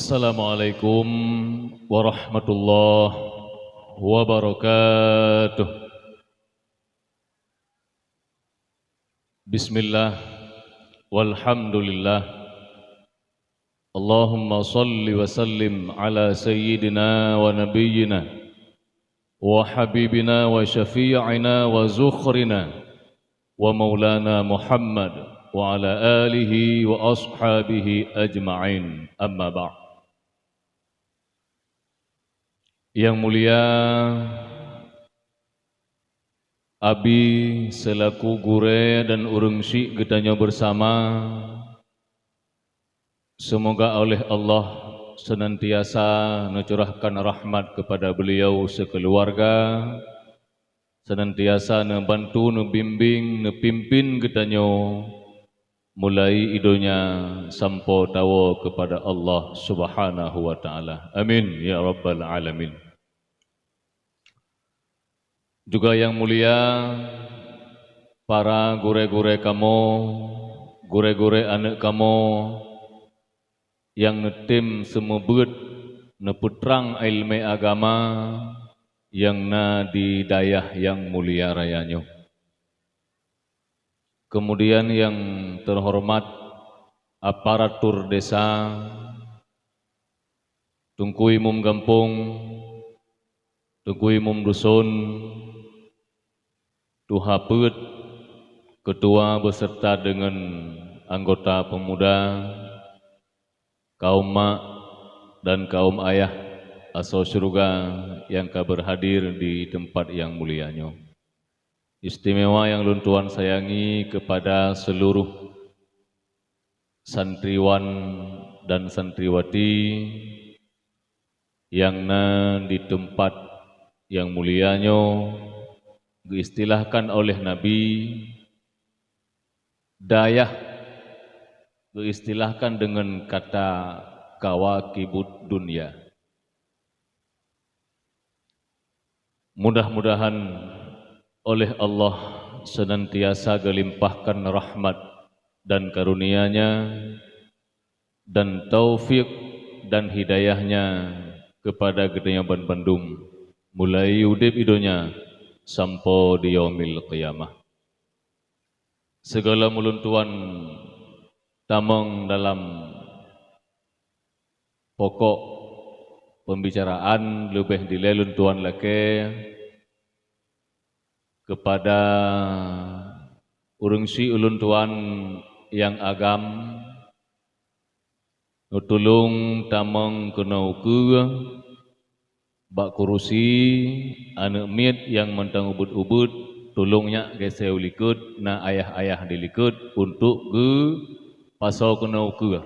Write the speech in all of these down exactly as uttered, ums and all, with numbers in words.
Assalamualaikum warahmatullahi wabarakatuh. Bismillah, walhamdulillah. Allahumma salli wa sallim ala sayyidina wa nabiyyina wa habibina wa syafi'ina wa zukhrina wa maulana Muhammad wa ala alihi wa ashabihi ajma'in. Amma ba'd. Yang mulia Abi selaku gurée dan ureuëng syik geutanyoe bersama, semoga oleh Allah senantiasa neucurahkan rahmat kepada beliau sekeluarga, senantiasa neubantu, neubimbing, neupimpin geutanyoe mulai i donya sampoe tawoe kepada Allah Subhanahu wa Ta'ala. Amin ya rabbal alamin. Juga yang mulia para gurée-gurée kamoe, gurée-gurée aneuëk kamoe nyang neutem seumeubeuet neupeutrang iéleumé agama nyang na di dayah nyang mulia raya nyoe. Kemudian yang terhormat aparatur desa, Teungku Imum Gampông, Teungku Imum Duson, Tuha Peuet, Ketua beserta dengan anggota pemuda, kaum mak dan kaum ayah asoe syeuruga nyang ka berhadir di tempat yang mulia nyoe. Istimewa yang lôn tuan sayangi kepada seluruh santriwan dan santriwati nyang na di tempat yang mulia nyoe, geuistilahkan oleh Nabi, dayah geuistilahkan dengan kata kawakibud dunya. Mudah-mudahan oleh Allah senantiasa geulimpahkan rahmat dan karunia-Nya dan taufik dan hidayah-Nya kepada geutanyoe banbandum, mulai udeb i donya sampoe di yaumil qiyamah. Sigohlom ulôn tuan tamong dalam pokok pembicaraan, leubeh dilée lôn tuan lakée kepada ureuëng syik ulôn tuan nyang agam, neutulông tamong keunoe ukeue bak kurusi aneuëk miet nyang mantong ubit-ubit, tulông nyak geusée u likot, na ayah-ayah di likot untuk geupasoe keunoe ukeue.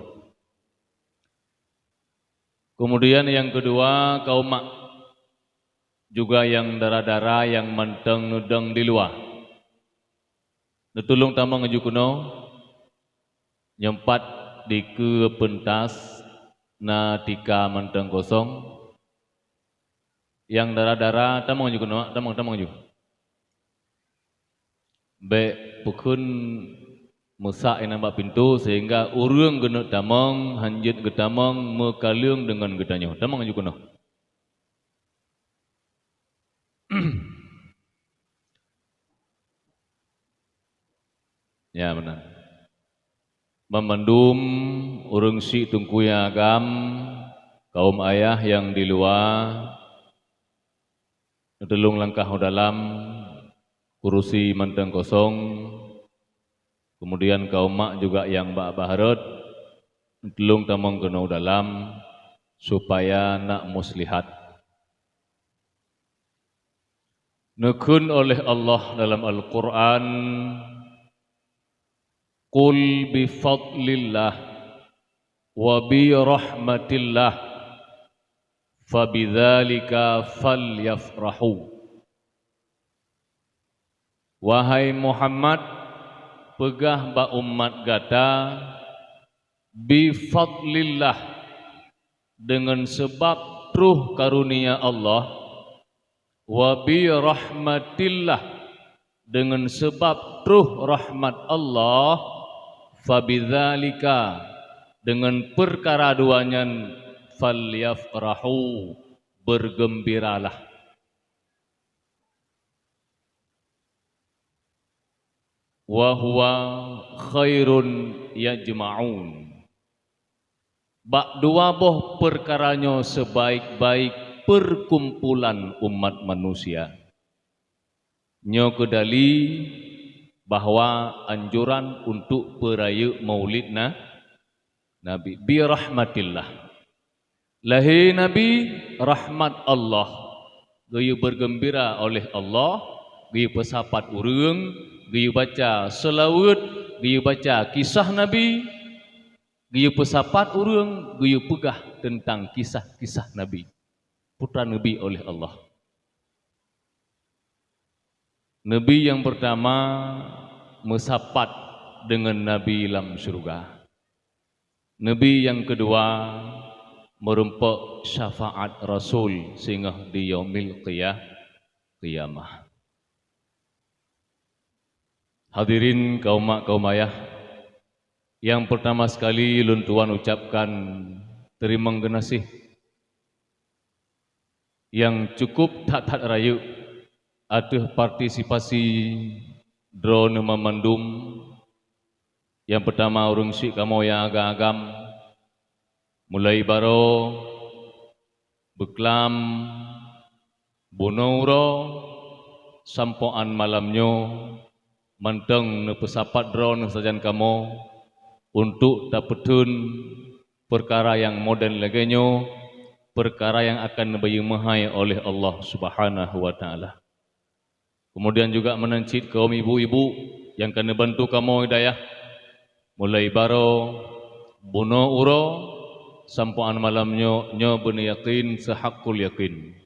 Kemudian yang kedua, kaum mak juga nyang dara-dara nyang mantong neudong di luwa. Neutulông tamong aju keunoe, nyoe pat dikeue peuntas na tika mantong kosong. Nyang dara-dara tamong aju keunoe, tamong, tamong aju. Bék peukheun meusak inan bak pintoe sehingga ureuëng geuneuk tamong hanjeuet geutamong meukaleueng deungon geutanyoe. Tamong aju keunoe. Ya, meunan. Banmandum ureuëng syik teungku nyang agam, kaum ayah nyang di luwa, neutulông langkah u dalam, kurusi mantong kosong, kemudian kaum mak juga nyang bak baharot, neutulông tamong keunoe u dalam, supaya nak muslihat. Neukheun oleh Allah dalam Al-Qur'an, "Qul bi fadlillah wa bi rahmatillah fa bidzalika falyafrahu." Wahai Muhammad, peugah bak umat gata, "Bi fadlillah," deungon seubab troh karunia Allah, "wa bi rahmatillah," deungon seubab troh rahmat Allah, "fa bidzalika," deungon peukara dua nyan, "Falyafrahu," bergembiralah. "Wa huwa khairun yajma'un." Bak dua boh peukara nyoe sebaik-baik perkumpulan umat manusia. Nyoe keu dali bahwa anjuran untuk peurayeuk Maulid na-, Nabi, bi rahmatillah. Lahé Nabi, rahmat Allah. Geuyue beugeumbira oleh Allah, geuyue peusapat ureuëng, geuyue baca seulaweuet, geuyue baca kisah Nabi, geuyue peusapat ureuëng, geuyue peugah teuntang kisah-kisah Nabi. Putra Nabi oleh Allah. Nabi nyang peurtama meusapat deungon Nabi lam syeuruga. Nabi nyang keudua meurumpok syafaat Rasul singoh di Yaumil Qiyah-, Qiyamah. Hadirin kaum mak, kaum ayah, nyang peurtama sekali lôn tuan ucapkan teurimong geunaséh nyang cukup that-that rayeuk ateueh partisipasi droeneuh mandum. Nyang peurtama ureuëng syik kamoe nyang agam-agam, mulai baroe, beuklam, bunoe uroe, sampoe án malam nyoe, mantong neupeusapat droeneuh sajan kamoe untuk tapeutheun peukara nyang modern lagée nyoe, peukara nyang akan neubayeue meuhai oleh Allah Subhanahu wa Taala. Keumudian juga meunan cit kaum ibu-ibu nyang ka neubantu kamoe di dayah, mulai baroe, bunoe uroe, sampoe án malam nyoe, nyoe beuneuyakin seuhakul yakin.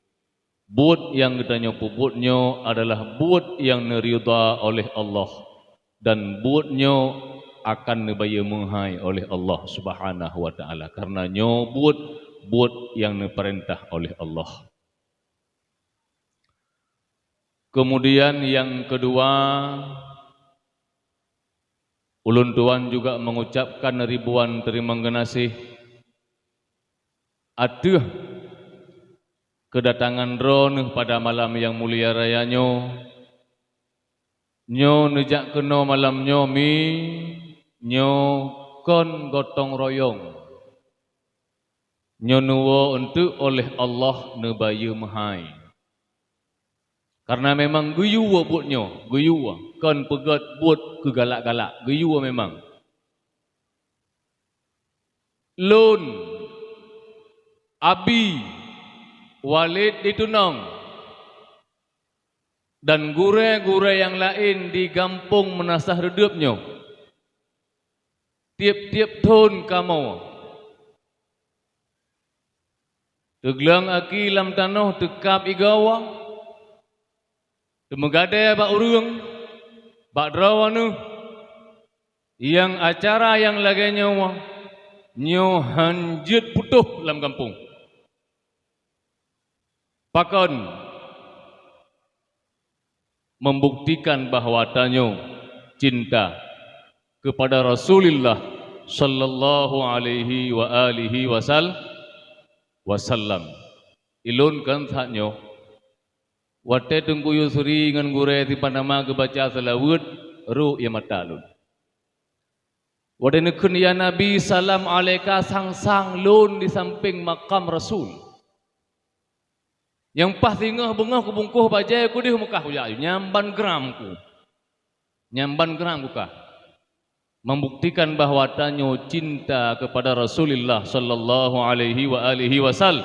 Buet nyang geutanyoe peubuet nyoe adalah buet nyang neuridha oleh Allah, dan buet nyoe akan neubayeue meuhai oleh Allah Subhanahu wa Taala, kareuna nyoe buet, buet nyang neupeurintah oleh Allah. Keumudian nyang keudua, ulôn tuan juga mengucapkan ribuan teurimong geunaséh ateueh keudatangan droeneuh pada malam nyang mulia raya nyoe. Nyoe neujak keunoe malam nyoe mi, nyoe kon gotong royong. Nyoe neuwoe eunteuk oleh Allah neubayeue meuhai. Kareuna memang geuyue buet nyoe, geuyue, kon peugét buet keu galak-galak, geuyue memang. Lôn, Abi, Walid di Tunong, dan gurée-gurée nyang laén di gampông Meunasah Reudeueb nyoe, tieb-tieb thon kamoe teugleueng aki lam tanoh teukab igoe, teumeugadée bak ureuëng, bak droeneuh, nyang acara nyang lagée nyoe, nyoe hán jeuet putôh lam gampông. Pakon? Membuktikan bahwa tanyoe cinta kepada Rasulullah sallallahu alaihi wa alihi wasal-, wasallam. Ilôn kan that nyoe, watée Teungku Yusri ngon gurée sipanama geubaca seulaweuet, rhot ie mata lôn. Watée neukheun, "Ya Nabi, salam aleika," sang-sang lôn di sampéng makam Rasul. Nyang paih singoh beungoh kubungkôh bajée kudeh Meukah, kujak, nyan ban gram ku. Nyan ban gram kukah. Membuktikan bahwa tanyoe cinta kepada Rasulullah sallallahu alaihi wa alihi wasal-,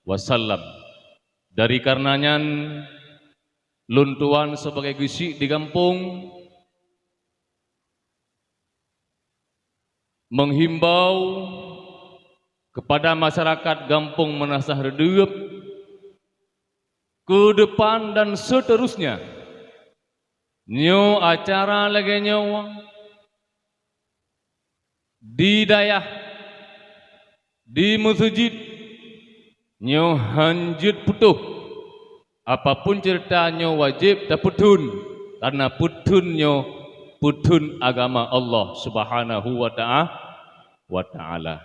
wasallam. Dari kareuna nyan, lôn tuan sebagai geusyik di gampông, menghimbau kepada masyarakat Gampông Meunasah Reudeueb, ke depan dan seterusnya, nyoe acara lagée nyoe di dayah, di meuseujid, nyoe hán jeuet putôh. Apapun ceurita, nyoe wajéb tapeutheun, kareuna peutheun nyoe peutheun agama Allah Subhanahu wa Ta'a-, wa Ta'ala.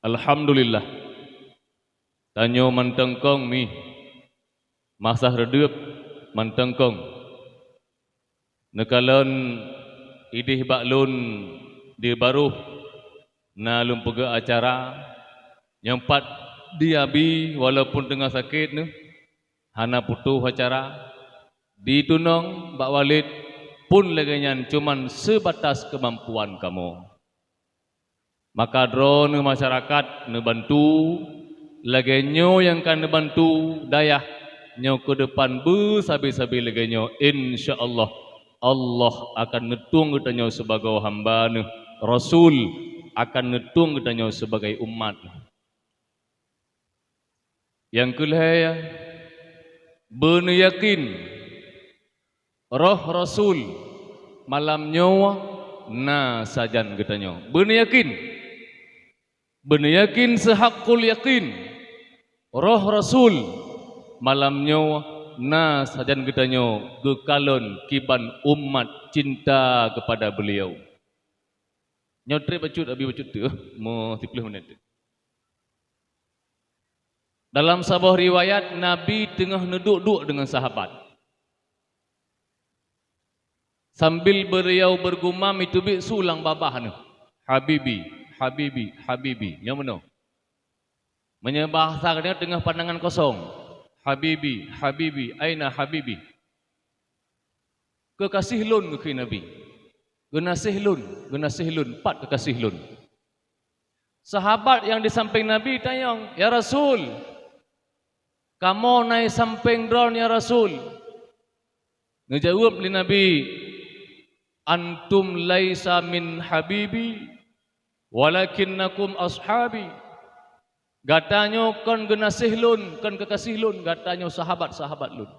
Alhamdulillah. Tanyoe mantong kong mi, masa reudeup mantong kong. Neukalon idéh bak lôn di baroh na lôn peugah acara nyang pat di Abi, walaupun teungoh sakét neuh, hana putôh acara. Di tunong bak Walid pun lagée nyan, cuman seubatas keumampuan kamoe. Maka droeneuh masyarakat neubantu lagée nyoe nyang ka neubantu dayah nyoe keu depan beusabe-sabe lagée nyoe, insya Allah, Allah akan neutueng geutanyoe sibagoe hamba Neuh, Rasul akan neutueng geutanyoe sibagai umat. Nyang keu lhée, beuneuyakin roh Rasul malam nyoe na sajan geutanyoe. Beuneuyakin, beuneuyakin seuhakul yakin, roh Rasul malam nyoe na sajan geutanyoe geukalon kiban umat cinta keupada beuliau. Nyoe treb bacut, Abi bacut teuh, mo siplôh minét. Dalam saboh riwayat, Nabi teungoh neuduek-duek deungon sahabat. Sambil beliau bergumam, iteubiet su lam babah neuh, "Habibi, habibi, habibi." Nyoe meunoe. Meunyoe bahasa geutanyoe teungoh pandangan kosong, "Habibi, habibi, aina habibi?" Keukaséh lôn, geukheun Nabi. Geunaséh lôn, geunaséh lôn, pat keukaséh lôn? Sahabat nyang di sampéng Nabi tanyong, "Ya Rasul, kamoe na i sampéng droeneuh, ya Rasul." Neujaweueb lé Nabi, "Antum laisa min habibi, walakinnakum ashabi." Gata nyoe kon geunaséh lôn, kon keukaséh lôn, gata nyoe sahabat-sahabat lôn.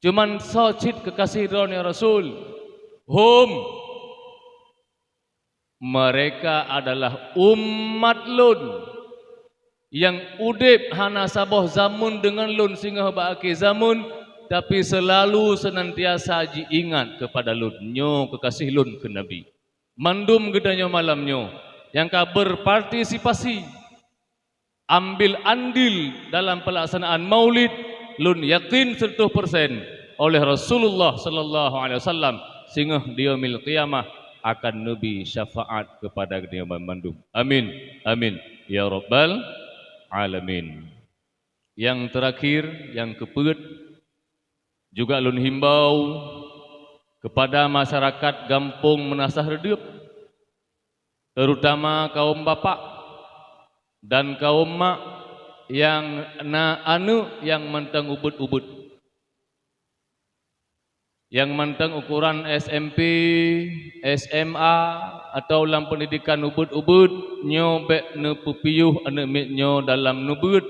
Cuman soe cit keukaséh droeneuh, ya Rasul? Hum, mereka adalah umat lôn, nyang udeb hana saboh zameun deungon lôn singoh bak akhé zameun, tapi seulalu seunantiasa jiingat keupada lôn. Nyoe keukaséh lôn keu Nabi. Mandum geutanyoe malam nyoe nyang ka berpartisipasi, ambil andil dalam pelaksanaan Maulid, lôn yakin seratus persen oleh Rasulullah sallallahu alaihi wasallam, singoh di yaumil qiyamah akan neubi syafaat keupada geutanyoe banmandum. Amin, amin, ya rabbal alamin. Nyang teurakhir, nyang keupeuet, juga lôn himbau keupada masyarakat Gampông Meunasah Reudeup, terutama kaum bapak dan kaum mak nyang na aneuëk nyang mantong ubeuet-ubeuet. Nyang mantong ukoran S M P, S M A, atawa lam peundidikan ubeuet-ubeuet, nyoe bék neupeupiôh aneuëk miet nyoe dalam neubeuet.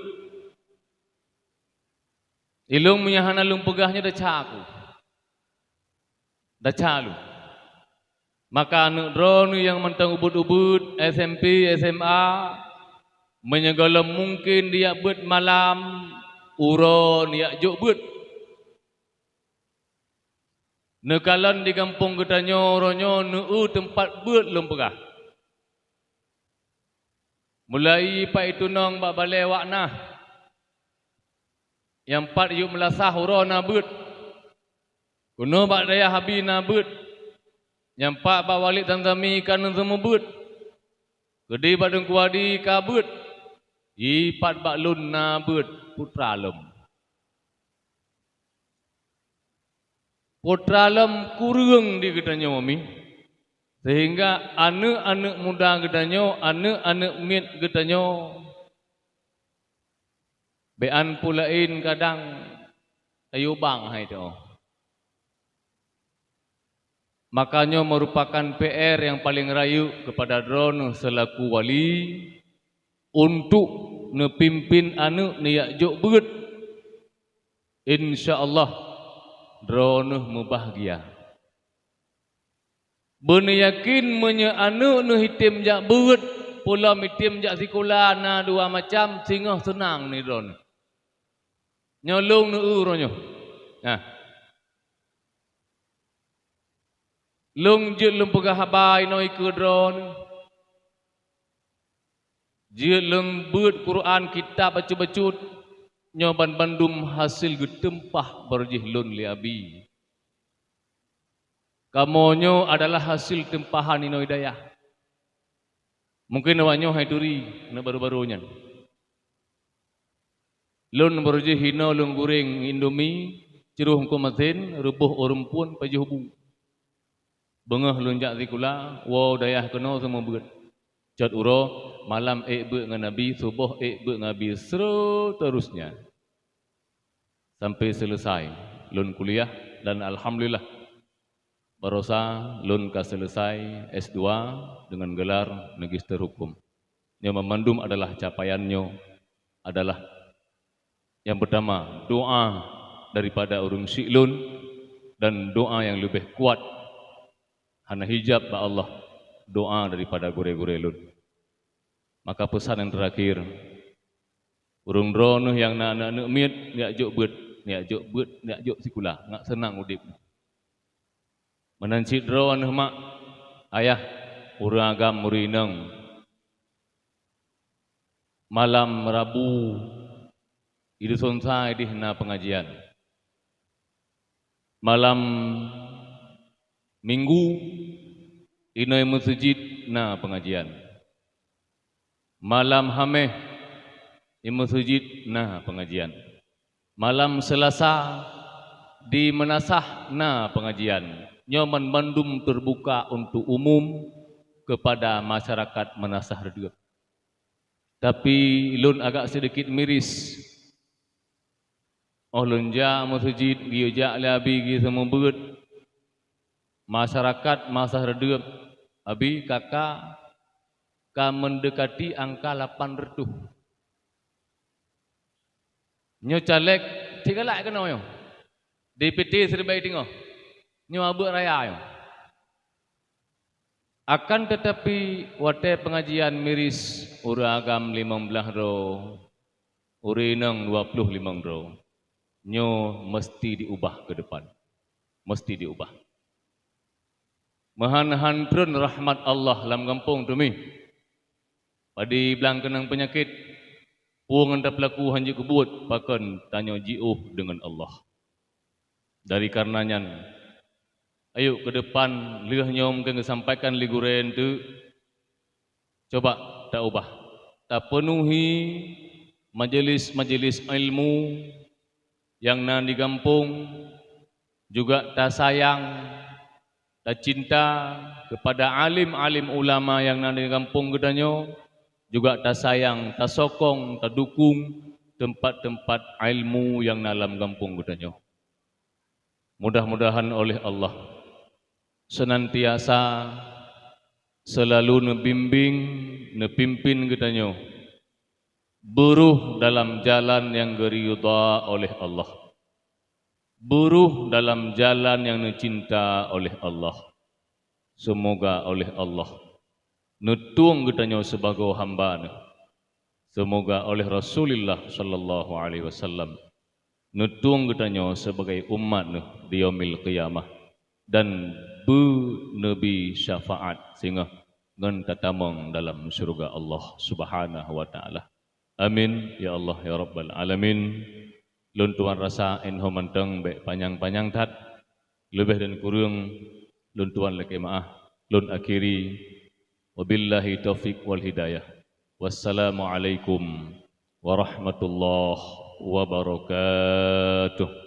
Ilôn meunyoe hana lôn peugah nyoe desya ku. Desya lôn. Maka aneuëk droeneuh nyang mantong ubeuet-ubeuet, S M P, S M A, meunyoe gohlom mungken dijak beuet malam, uroe neujak jok beuet. Neukalon di gampông geutanyoe uroe nyoe neu-eu teumpat beuet lôn peugah. Mulai pat itunong bak balée wak na, nyang pat Yub Meulasah uroe na beuet. Keunoe bak dayah Abi na beuet, nyang pat bak Walid Zamzami ka neuseumeubeuet. Keudeh bak Teungku Adi ka beuet, ipat bak lôn na beuet, putra lom. Putra lom kureueng di geutanyoe mi, seuhingga aneuëk-aneuëk muda geutanyoe, aneuëk-aneuëk miet geutanyoe, bék an peulaén kadang ayue bang hai teuh. Maka nyoe meurupakan P R nyang paleng rayeuk keupada droeneuh seulaku wali, untuk neupimpén aneuëk neujak jok beuet. Insya Allah, droeneuh meubahgia. Beuneuyakin meunyoe aneuëk neuh item jak beuet, peulom item jak sikula, na dua macam, singoh seunang ni droeneuh. Nyoe lôn neu-eu uroe nyoe. Nah. Lôn jeuet lôn peugah haba inoe ikeue droeneuh. Jeuet lôn beuet Quran kitab bacut-bacut, nyoe banmandum hasé geuteumpah barô jih lôn lé Abi. Kamoe nyoe adalah hasé teumpahan inoe dayah. Mungken awak nyoe hai turi, na barô-barô nyan. Lôn barô jih inoe lôn gureng indomie, cruh eungkôt masén, reuboh u rumpun, pajoh bu. Beungoh lôn jak sikula, woe dayah keunoe seumeubeuet. Cot uroe, malam ék beuet ngon Abi, suboh ék beuet ngon Abi, seuterusnya. Sampai selesai lôn kuliah dan alhamdulillah, barosa lôn ka selesai S dua dengan gelar Magister Hukum. Nyoe banmandum adalah capaian nyoe adalah, nyang pertama, doa daripada ureuëng syik lôn, dan doa nyang leubeh kuat hana hijab bak Allah, doa daripada gurée-gurée lôn. Maka peusan nyang terakhir, ureuëng droeneueh nyang na aneuëk-aneuëk miet, neujak jok beuet, neujak jok beuet, neujak jok sikula, ngat seunang udeb. Meunan cit droeneueh mak, ayah, ureuëng agam, ureuëng inong. Malam Rabu, di duson sa ideh na pengajian. Malam Minggu, inoe meuseujid na pengajian. Malam Hameh, di meuseujid na pengajian. Malam Selasa, di meunasah na pengajian. Nyoe banmandum teubuka untuk umum kepada masyarakat Meunasah Reudeueb. Tapi lôn agak sedikit miris. Óh lôn jak meuseujid, geuyue jak lé Abi geuseumeubeuet, masyarakat Meunasah Reudeueb, Abi, kaka, ka meundekati angka lapan reutôh. Nyoe caleg cit galak keunoe nyoe. Depiti siribèe teungoh. Nyoe abeuet raya nyoe. Akan tetapi, watée pengajian miris, ureuëng agam limong blaih droe, ureuëng inong dua ploh limong droe, nyoe meusti diubah keu depan. Meusti diubah. Meuhan-han treun rahmat Allah lam gampông teumih. Padé blang keunong peunyakét, peue nyang tapeulaku hana jeuet keubuet, pakon tanyoe jiôh deungon Allah. Dari kareuna nyan, ayuk keu depan lheueh nyoe mungken geusampaikan lé gurée eunteuk, coba taubah, tapeunuhi majelis-majelis ilmu nyang na di gampông, juga tasayang, tacinta kepada alim-alim ulama nyang na di gampông geutanyoe, juga tasayang, tasokong, tadukong teumpat-teumpat ilmu nyang na lam gampông geutanyoe. Mudah-mudahan oleh Allah senantiasa seulalu neubimbing, neupimpin geutanyoe beurôh dalam jalan nyang geuridha oleh Allah, beurôh dalam jalan nyang neucinta oleh Allah. Seumoga oleh Allah neutueng geutanyoe sibagoe hamba Neuh. Seumoga oleh Rasulullah sallallahu alaihi wasallam neutueng geutanyoe sibagoe umat Neuh di Yaumil Qiyamah dan beu neubi syafaat singoh ngon tatamong dalam syeuruga Allah Subhanahu wa Taala. Amin ya Allah ya Rabbal Alamin. Lôn tuan rasa inho mantong bék panyang-panyang that. Leubeh dan kureueng lôn tuan lakée meuáh. Lôn akhiri, wabillahi taufiq wal hidayah. Wassalamualaikum warahmatullahi wabarakatuh.